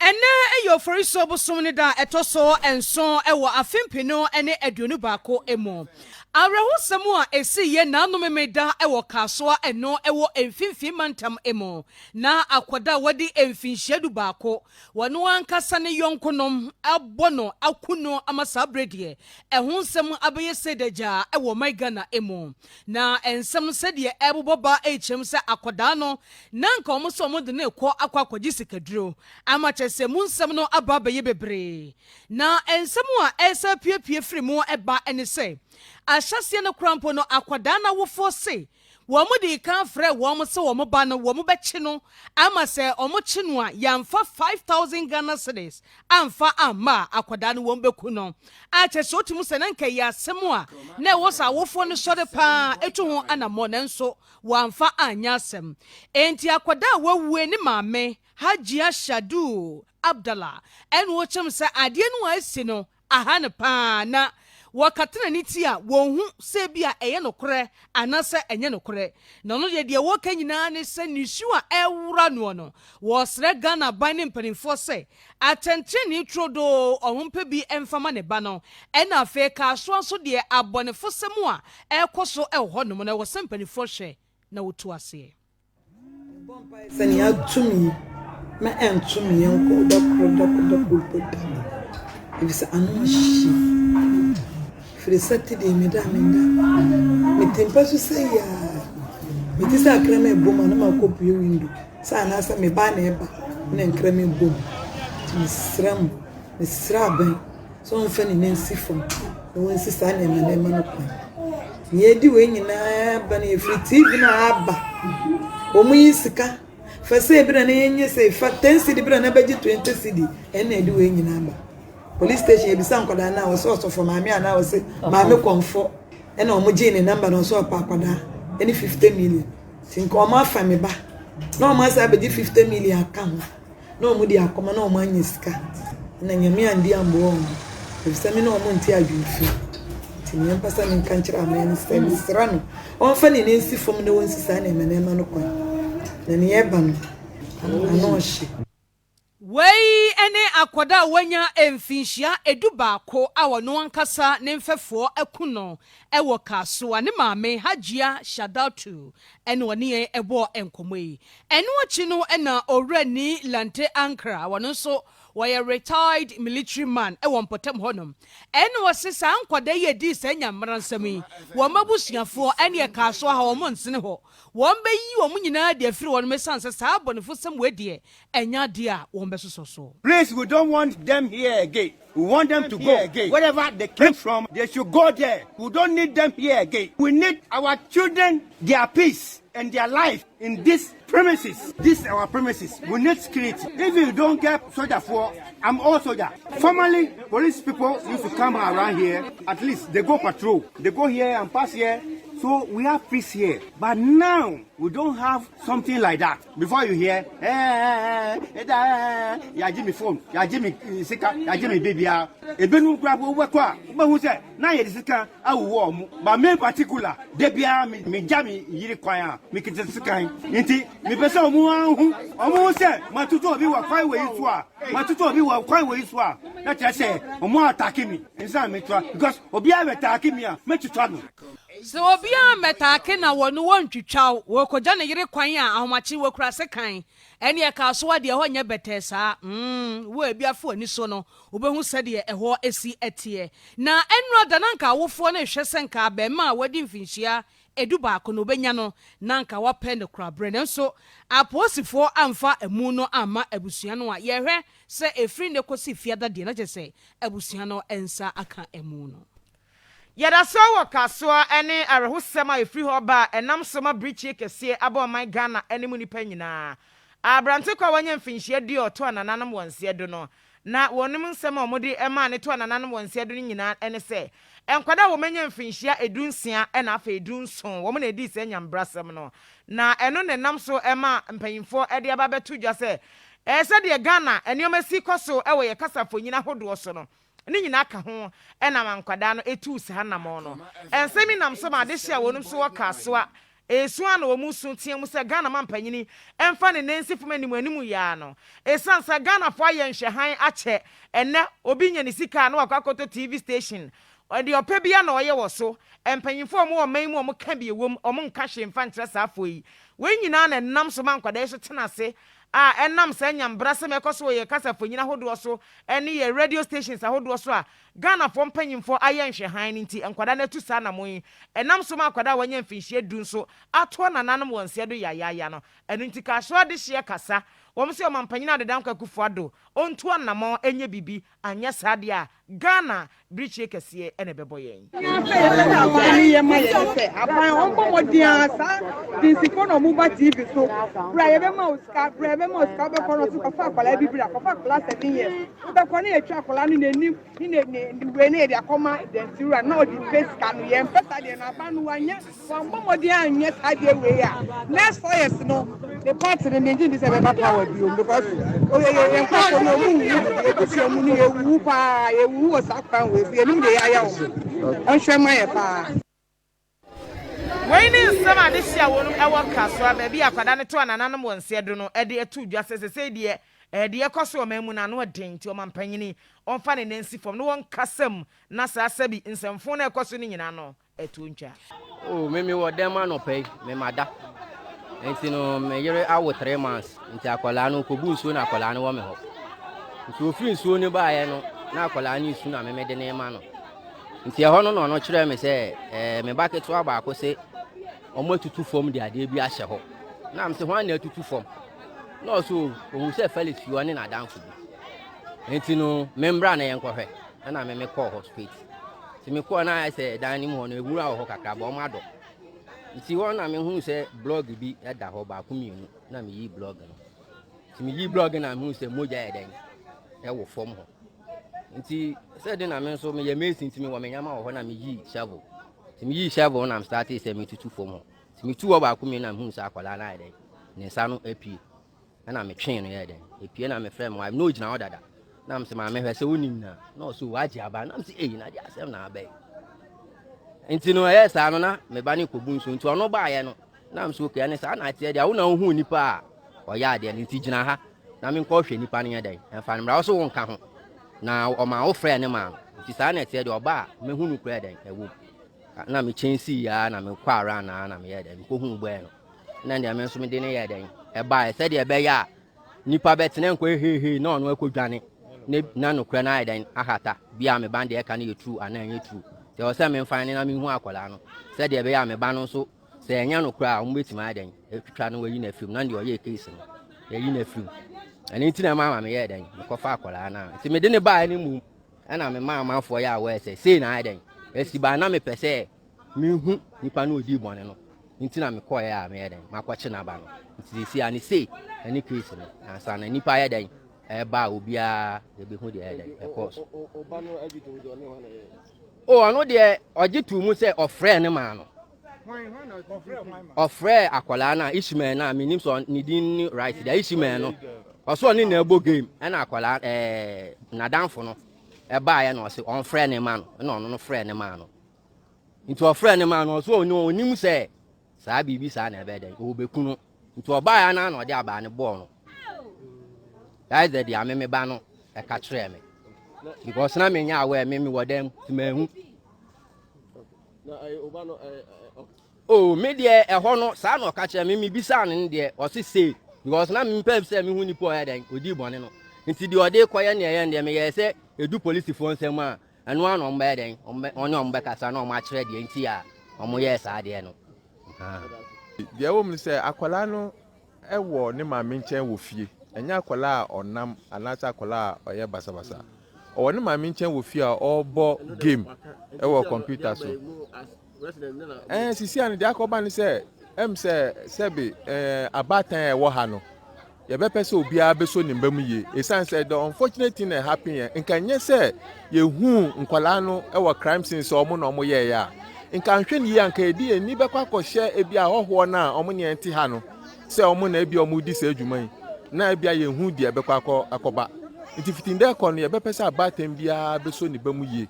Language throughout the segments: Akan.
Ɛnnɛ yɛ Oforisuo bosom no da a ɛtɔ so nson wɔ afe mpenu ne 21 mu. Awerɛhosɛm a ɛsiiɛ naano Memeda wɔ Kasoa ɛno wɔ Mfimfini Mantam mu na akwadaa a wadi mfinhyia dubaako wɔno ankasa ne yɔnkonom abɔ no aku no ama saa berɛ deɛ ɛho nsɛm abɛyɛ sɛdagyaa wɔ ɔman Ghana mu. Na nsɛm no sɛdeɛ ɛrebobɔ ba rekyerɛ mu sɛ akwadaa no na anka wɔn sɛ wɔde no rekɔ akɔ akɔgye sikaduro ama kyerɛ sɛ mu nsɛm no aba abɛyɛ bebree. Na nsɛm a ɛresan apuepue firi mu ba ne sɛ, ahyɛaseɛ no koraa mpo no akwadaa no awofoɔ se wɔdii kan frɛɛ wɔn sɛ wɔn ba no wɔbɛkye no ama sɛ wɔkye no a yɛamfa 5000 Ghana cedis amfa amma a akwadaa no wɔbɛku no. A kyerɛ sɛ wotumi sɛ na anka ɛyɛ asɛm a na ɛwɔ sɛ awofoɔ no sɔre pa ara tu ho anammɔn nanso wɔamfa anyɛ asɛm. Enti akwadaa a wawue ne maame, Hajia Shaduu Abdallah, ɛna ɔkyerɛ mu sɛ adeɛ no a asi no aha no pa ara na wɔkatena ne ti a wɔnhu sɛ ebia ɛyɛ nokorɛ anaasɛ ɛnyɛ nokorɛ. Na ɔno deɛ deɛ wɔka nyinaa ne sɛ nisuo a ɛrewora noɔ no, wɔresrɛ Ghana aban ne mpanimfoɔ sɛ atɛntrenee turodoo ɔhompɛ bi mfa ma ne ba no. Ɛna afei Kasoa nso deɛ abɔnefosɛm a ɛrekɔ so wɔ hɔnom no ɛwɔ sɛ mpanimfoɔ hwɛ na wɔtu aseɛ. Mebɔ mpae sɛ nea ato me yi, ma ɛnto me yɔnko da koro da koro da koro mpo da. Efisɛ ano ahye. Firi Saturday meda a menda. Mete mpa so sɛ yaa. Mete sɛ akraman rebɔ mu a na makɔbue window sɛ anaasɛ me ba na ɛba na nkraman rebɔ mu. Nti mesrɛ mo, mesrɛ aban. Sɛ ɔmfa ne nan nsi fam na wansi saa nneɛma nneɛma no kwan. Nea edi wei nyinaa ba no yɛfiri TV no a aba. Wɔn yi sika. Fa sei bra na yɛnyɛ sei. Fa 10 cedi bra na bɛgye 20 cedi. Ɛna ɛde wei nyinaa ba. Police station yɛbisa nkwadaa no a wɔsɛ ɔsɔfo maame anaa wɔsɛ maame kɔmfɔ. Ɛna wɔn gyee ne namba na ɔsɛ ɔpɛ akwadaa ɛne 50 million. Nti nka wɔn afa me ba na wɔn asa abɛgye 50 million aka ho. na wɔn de akɔma na wɔn anya sika na Nyame andi amboa wɔn efisɛ me ne wɔn nte adwene fi nti nea mpɛ sɛ menka nkyerɛ aman no sɛ mesrɛ no ɔmfa ne nan nsi fam na wɔnsi saa nneɛma nneɛma no kwan na nea ɛba no ano ɔhye. Wei ne akwadaa a wanya mfinhyia edubaako a ɔno ankasa ne mfɛfoɔ aku no wɔ Kasoa. Ne maame, Hajia Shadatu, na ɔne yɛn bɔɔ nkɔmmɔ yi. Ɛno akyi no na Owura Nii Lante Ankrah, ɔno nso ɔyɛ retired military man wɔ mpɔtam hɔnom. Ɛna ɔse saa nkwadaa yi a ɛdii saa nyameransɛm yi, wɔn abusuafoɔ ɛne ɛkaa so aha wɔn nsene hɔ. Wɔn bɛyi wɔn nyinaa de afiri hɔnom ɛsiane sɛ saa abɔnefosɛm wei deɛ ɛnyɛ adeɛ a wɔn bɛsosɔ so. Please we don't want them here again we want them to go wherever they came from they should go there we don't need them here again we need our children their peace and their life in this premises this our premises we need security if you don't get soldier for I'm all soldier formerly police people used to come around here at least they go patrol they go here and pass here so we have peace here but now we don't have something like that before you hear eh eh eh eh yagye me phone yagye me sika yagye me bibia ebinom kura wobɛkɔ a wobɛhu sɛ na yɛde sika awowɔ ɔmo but me in particular da biara me megya me yiri kwan a mekita sekan nti mepɛ sɛ ɔmo ahu ɔmo ho sɛ matoto obi wɔ kwan wɔ yi so a matoto obi wɔ kwan wɔ yi so a na kyerɛ sɛ ɔmo atake me nsa metua because obiara bɛtaake me a mɛtwitwa no. Sɛ obiara mmɛtaake na wɔno wɔntwitwa wo, wɔkɔgya ne yere kwan a ahomakye wɔkura sekan, ɛneɛ Kasoa deɛ ɛhɔ nyɛ bɛtɛɛ saa, mm, wo a ebi afa w'ani so no, wobɛhu sɛdeɛ ɛhɔ si teɛ. Na ɛnnora da na anka awofoɔ no rehwɛ sɛ nka abarimaa a wadi mfinhyia edubaako no wɔbɛnya no na anka wɔapɛ no koraberɛ, nanso apolisifoɔ amfa amu no amma abusua no a yɛrehwɛ sɛ ɛfiri nnɛ kɔsi fiada deɛ na kyerɛ sɛ abusua no nsa aka amu no. Yɛda so wɔ Kasoa ne awerɛhosɛm a ɛfiri hɔ ba a ɛnam so ma birikyie kɛseɛ aba ɔman Ghana ne mu nnipa nyinaa. Aberante kɔ a wanya mfinhyia du a ɔtoa nananom wɔ nseɛ do no, na wɔnom nsɛm a wɔde maa no toa nananom wɔ nseɛ do no nyinaa ne sɛ, Nkwadaa a wɔanya mfinhyia 16 na afei 17, wɔn na ɛdii saa nyambrasɛm no. Na ɛno na ɛnam so ma mpanyimfoɔ de aba abɛto dwa sɛ, sɛdeɛ Ghana nneɛma si kɔ so wɔ yɛn kasafonyin ahodoɔ so no, ne nyinaa ka ho na ama nkwadaa no tuu saa anammɔn no. Nsɛm yi nam so ma adehye a wɔn nso wɔ Kasoa Esu a na wɔn su teɛ mu sɛ Ghana mampanyini mfa ne nan nsi fam anim anim yi ara no, esiane sɛ Ghanafoɔ ayɛ nhwɛhan akyɛ, ɛnnɛ obi nya ne sika a na wakɔ akɔtɔ TV station, deɛ ɔpɛ biara na ɔyɛ wɔ so. Mpanyinfoɔ a wɔwɔ ɔman yi mu a wɔka bi ɛwom, wɔn nka hwee mfa nkyerɛ saa afoɔ yi. Wei nyinaa na ɛnam so ma nkwadaa yi so tena ase a ɛnam saa nyambrasɛm a ɛkɔ so wɔ yɛn kasafonyin ahodoɔ so ne yɛn radio stations ahodoɔ so a Ghanafoɔ mpanyimfoɔ ayɛ nhwɛhan no nti nkwadaa no atu saa anamon yi. Ɛnam so ma akwadaa a wanya mfinhyia du nso atoa nananom wɔ nseɛ do yayaaya no. Ɛno nti Kasoa adehyeɛ kasa. Wɔn se Ɔmanpanyin Ado Dankwa Akufo Addo ɔntu anamɔn nyɛ biribi, anyɛ saa deɛ a Ghana birikyie kɛseɛ na ɛbɛbɔ yɛn. Afei sɛdeɛ aban no yɛ ma yɛn ne sɛ, aban wɔn bɔ mmɔden ara saa dinsifo na wɔn ba TV so, bra yɛbɛma wo sika, bra yɛbɛma wo sika, wobɛkɔ no ɔse kɔfa akwadaa bi bra, kɔfa akwadaa 7 years, wobɛkɔ ne yɛtwa akwadaa no n'anim ne ne ne ne wei ne yɛde akɔma dansiwura na ɔde pɛ sika no. Yɛn mpɛ saa deɛ no. Aban no wanyɛ, wɔn bɔ mmɔden anyɛ saa deɛ wei a, next 4 years no ne party no ne ngye ndi sɛ ɛbɛba power bio, because oyɛ yɛ yɛn nkɔfo no ɔmo wuwu, ebusua mu no yɛwuwu paa, yɛwuwu wɔ saa kwan wei so. Yɛnim deɛ yɛayɛ wɔn, ɔnhwɛ ma yɛ paa. Wei ne nsɛm a adehye a wɔnom wɔ Kasoa, baabi a akwadaa no too anananom wɔ nseɛ do no de ato dwa sɛ sesei deɛ deɛ ɛkɔ so ɔman mu no ano ɛden, nti ɔmampanyini ɔmfa ne nan nsi fam na wɔnkasa mu na saa sɛbi nsɛmfo no a ɛkɔ so no nyinaa no ɛtoɔ ntwa. Oh, me me wɔ dɛm anɔpa yi, me ma da. Nti no, me yere awo 3 months, nti akwadaa no kɔbu nsuo na akwadaa no wɔ me hɔ. Nti ofiri nsuo no baeɛ no, na akwadaa no esu na me me de ne ma no. Nti ɛhɔ no na ɔno kyerɛ me sɛ me ba ketewa baako se ɔmo atutu fam de adeɛ bi ahyɛ hɔ. Na m sɛ hwan na atutu fam? Na ɔso ohun sɛ Felix fi hɔ ne n'adamfo bi. Nti no, me mbra na yɛnkɔhwɛ. Ɛna me me kɔɔ hɔ straight. Nti me kɔɔ na ayɛ sɛ dan no mu hɔ no ewura wɔ hɔ kakra bɔ ɔmo adɔ. Nti hɔ na mehu sɛ block bi da hɔ baako mmienu, na meyi block no. Nti meyi block na mehu sɛ mogya yɛ dɛn ɛwɔ fam hɔ. Nti sɛ de na me nso meyɛ mason, nti mewɔ me nneɛma wɔ hɔ na meyi shovel. Nti meyi shovel na me start sɛ metutu fam hɔ. Nti metu hɔ baako mmienu na mehu sɛ akwadaa no ayɛ dɛn, ne nsa no apue. Ɛna metwee no yɛ dɛn epue, na mefrɛ me wife na ogyina hɔ dada, na mesɛ, "Maame, hwɛ sɛ wonim na." Na ɔso wagye aba, na mesɛ, "Eyi na deɛ asɛm na aba yi." Nti no ɛyɛ saa no na me ba no kɔbu nsuo, nti ɔno baayɛ no na mesɛ, "Okay, ɛne saa na ateɛ deɛ, wo na wohu nipa a ɔyɛ adeɛ no, nti gyina ha na menkɔ hwɛ nipa no yɛ dɛn ɛmfa no mmra." Wo so wo nka ho na ɔma wo frɛ ne maa no, nti saa na ɛteɛ deɛ, ɔba a mehu no kura dɛn ɛwɔ mu. Na mekyɛn sii ya na mekɔ around na meyɛ dɛn mekɔhu bɔɛ no, na deɛ me nso mede ne yɛ dɛn ɛbaeɛ sɛdeɛ ɛbɛyɛ a nipa bɛtena nkɔ hehehe na ɔno akɔdwane ne na nokorɛ no ayɛ dɛn ahata bia me ba deɛ ɛka no yɛ true anaa ɛnyɛ true. Nti ɛwɔ sɛ memfa ne na mehu akwadaa no sɛdeɛ ɛbɛyɛ a me ba no nso sɛ ɛnyɛ nokorɛ a, wɔn bɛtumi ayɛ dɛn atwitwa no, wɔayi no afiri mu, na deɛ ɔyɛ case no yɛyi no afiri mu. Ɛno nti na ɛma ama meyɛɛ dɛn mekɔfa akwadaa no a, nti mede ne baeɛ no mu ɛna mema amanfoɔ yɛ aware sɛ sei na ayɛ dɛn asi baa, na mepɛ sɛ mehu nipa no ɔdii bɔne no, nti na mekɔɛ a meyɛ dɛn makɔkye n'aba no. Nti sisi a ne sei ɛne case no ansa na nipa yɛ dɛn ɛba a obiara yɛbɛhu deɛ ɛyɛ dɛn ɛkɔɔ so. O, ɔno deɛ ɔgye too mu sɛ ɔfrɛ ne maa no, ɔfrɛ akwadaa no a Ishmael no a menim sɛ ne din ne right deɛ Ishmael no, ɔsɛ ɔne na ɛbɔ game, ɛna akwadaa n'adamfo no ɛbaeɛ na ɔsɛ ɔmfrɛ ne ma no, ɛna ɔno no frɛ ne maa no. Nti ɔfrɛ ne maa no, ɔsɛ ɔno ɔnim sɛ saa biribi saa na ɛbɛyɛ dɛn ɔbɛku no, nti ɔbaeɛ na ɔde abaa no bɔɔ no. That is the deɛ ame me ba no ɛka kyerɛɛ me, because na menya aware me mewɔ dɛm nti mahu. Oh, me deɛ ɛhɔ no saa na ɔka kyerɛ me. Mebisaa no no deɛ ɔse sei, because na mempɛ sɛ mehu nipa ɔyɛ dɛn ɔdii bɔne no, nti deɛ ɔde kɔyɛ ne ɛyɛ no deɛ meyɛɛ sɛ ɛdu polisifoɔ nsɛm a, ɛno ara na ɔmo bɛyɛ dɛn ɔne ɔmo bɛkasa na ɔmo akyerɛ deɛ nti a ɔmo yɛɛ saa deɛ no. Deɛ ɛwɔ mu sɛ akwadaa no ɛwɔ ne maame nkyɛn wɔ fie, ɛnyɛ akwadaa a ɔnam anaasɛ akwadaa a ɔyɛ basabasa. Ɔwɔ ne maame nkyɛn wɔ fie a ɔrebɔ game ɛwɔ kɔmputa so. Sisi a no deɛ akɔba ne sɛ sɛ sɛbi abaatan a ɛwɔ ha no. Yɛbɛpɛ sɛ obiara bɛsɔ ne mma mu yie. Ɛsiane sɛ the unfortunate thing that happen yɛ, nka nyɛ sɛ yɛhuu nkwadaa no wɔ crime scene sɛ wɔn na wɔyɛeɛ a, nka anhwɛ no yie a nka yɛde yɛn ani bɛkɔ akɔhyɛ ebi ahɔhoɔ no a wɔn ne yɛn te ha no sɛ wɔn na ebi wɔredi saa adwuma yi na ebi a yɛnhu deɛ ɛbɛkɔ akɔ akɔba. Nti fiti ndɛ kɔ no yɛbɛpɛ sɛ abaatan biara bɛsɔ ne ba mu yie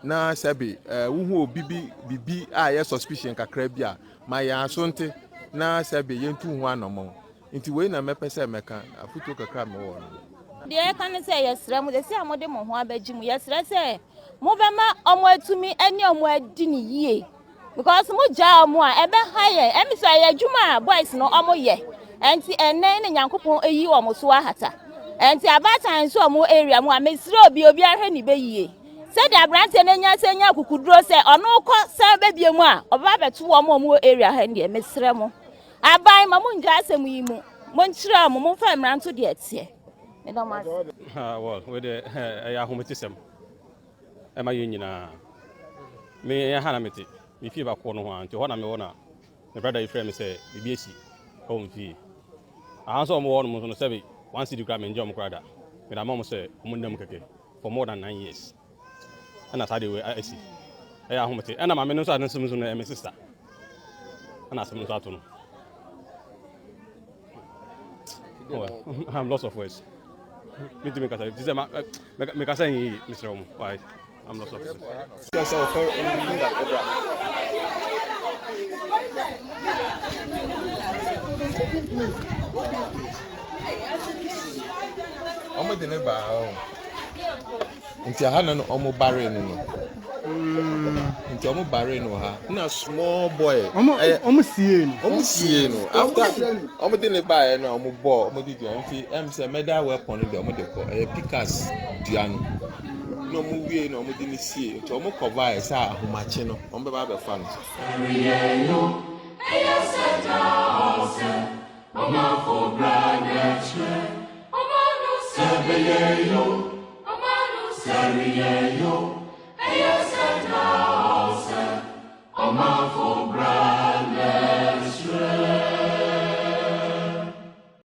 na sɛbe eh, wohu obi bi biribi a ɛyɛ suspicion kakra bi a ma yɛn aso nte na sɛbe yɛntu ho anɔmmɔn. Nti wei na mɛpɛ sɛ mɛka, afotuo kakra a mewɔ no. Deɛ yɛka ne sɛ yɛsrɛ mo sɛsɛ a mode mo ho abɛgye mu yɛsrɛ sɛ mobɛma ɔmo atumi ne ɔmo adi ne yie because mo gyaa ɔmo a ɛbɛha yɛn. Ɛmi sɛ ɛyɛ adwuma a boys no ɔmo yɛ ɛnti ɛnɛ ne Nyankopɔn eyi ɔmo so ahata ɛnti abaatan nso ɔmo area mu a mesrɛ obi obi ahwɛ ne bɛ yie sɛdeɛ aberanteɛ no anya sɛ nya akukuduro sɛ ɔno kɔ san bɛbie mu a ɔbɛba abɛto wɔn a ɔmo wɔ area ha deɛ mesrɛ mo. Aban, ma mongyae asɛm yi mu. Monkyerɛ wɔn, momfa mmara nto deɛ ɛteɛ. Meda mo ase. Ah, well, wei deɛ ɛyɛ ahometesɛm ɛma yɛn nyinaa. Me ɛyɛ ha na mete, me fie baako no ho a, nti hɔ na mewɔ na me brada yi frɛ me sɛ biribi asi ɛwɔ me fie. Aha nso a wɔwɔ hɔ nom nso no sɛbe one cedi koraa mengye wɔn koraa da. Mede ama wɔn sɛ wɔn nna mu kɛkɛ for more than 9 years. Ɛna saa deɛ wei asi. Ɛyɛ ahomete. Ɛna maame no nso a ne nso no ɛyɛ me sister. Ɛna asɛm no nso ato no. Well, I'm lost of words. Mentumi nkasa, ti sɛ mekasa nyɛ yie, mesrɛ wo mo. Why? I'm lost of words. Wɔn de ne baa hɔ. Nti aha na wɔn baree no. Nti wɔn baree no wɔ ha. Na small boy. Wɔn sie no. Wɔn sie no. After wɔn de ne baeɛ no a wɔn bɔ wɔn de dua nti sɛ murder weapon no deɛ wɔn de kɔ ɛyɛ pickaxe dua no. Na wɔn wie na wɔn de ne sie nti wɔn cover yɛ sɛ ahomakye no wɔn bɛba abɛfa no. Ɛyɛ sɛ daa ɔmanfo bra n'akyerɛ ɔma no sɛ bɛyɛ yo ɔma no sɛ reyɛ yo.